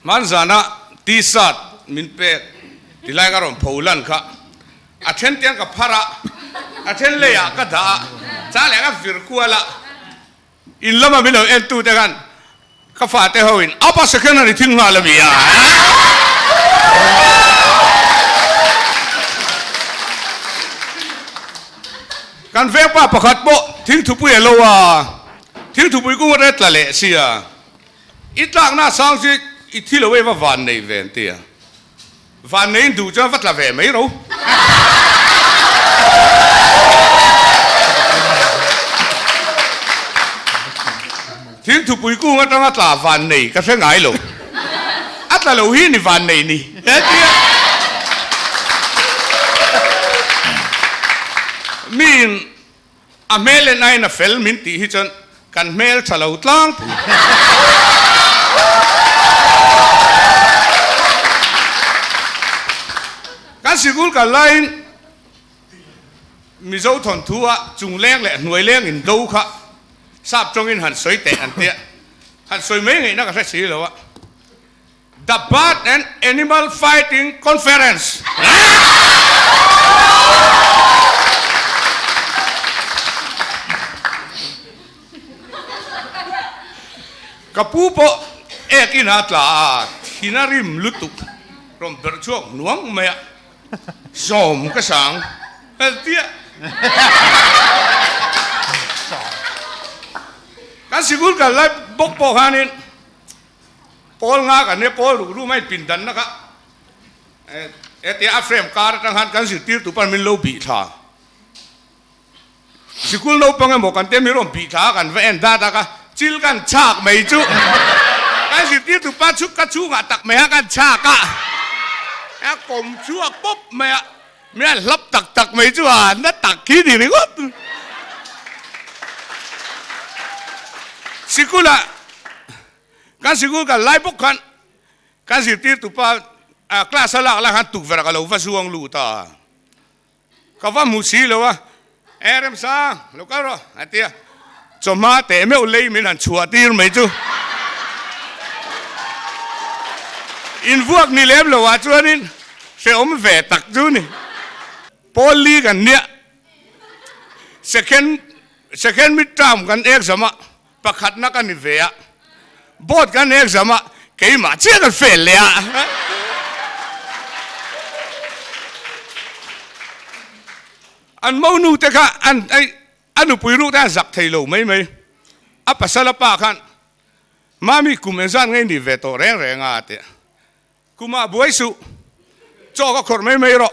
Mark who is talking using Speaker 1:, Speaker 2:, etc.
Speaker 1: Hmanzana T-shirt min pek ti lai ka rawn pho lan kha a then tiang ka phar a, a then leiah ka dah a, cha leh ka vir kual a, in lama min lo en tu te khan ka fate ho in upper secondary thil nghal a mi a. Kan vengpa pakhat pawh thingthupui a lo a, thingthupui kung a tla leh sia. I tlakna sang chu i thi lo e va van nei ve an ti a, van neiin duh chuan va tla ve mai ro. Thil thupui kung atanga tla van nei ka hre ngai lo, a tla lo hi ni van nei ni he ti a. Miin A hmel en aiin a fel min tih hi chuan kan hmel tha lo tlangpui. Kan sikul kal laiin Mizo thawnthu ah chung leng leh hnuai leng in do kha sap tawngin han sawi teh an tia, han sawi mai ngaihna ka hre si lo a. The Bird and Animal Fighting Conference. Ka pu pawh ek in a tla a, thin a rim lutuk rawn berh chhuak hnuang mai a, sawm ka sang tia. Kan sikul kal lai bawk pawh khanin Pawl nga kan nia, pawl ruk rum a inpindanna kha hetia a frame kar atang khan kan zirtirtu pawn min lo bih thla. Sikul naupang emaw kan tia min rawn bih thla a kan va en dat a ka chil kan chhak mai chu kan zirtirtu pa chu ka chhungah tak mai a kan chhak a, a kawm chhuak pawp mai a, min han hlap tak tak mai chu a na tak khi ni ringawt. Sikulah Kan sikul kal lai bawk khan kan zirtirtu pa class a lak lai khan tukverh ka lo va zuang lut a, ka va hmu si lo a, E Remsang, lo kal rawh a ti a, chawhma teh meuh lei min han chhuah tir mai chu. Invuak ni lem lo ah chuanin hrehawm ve tak chu ni. Pawl li kan nia, second second mid term kan exam a, Pakhatna ka ni ve a, board kan exam a, keimah chiah kan fail leh a. An monu te kha an a nupui ruh te an zak thei lo mai mai. A pasal a pa khan, Mami kum engzat ngei ni ve tawh reng reng a a ti a. Kumah buai suh, chaw ka khawrh mai mai rawh.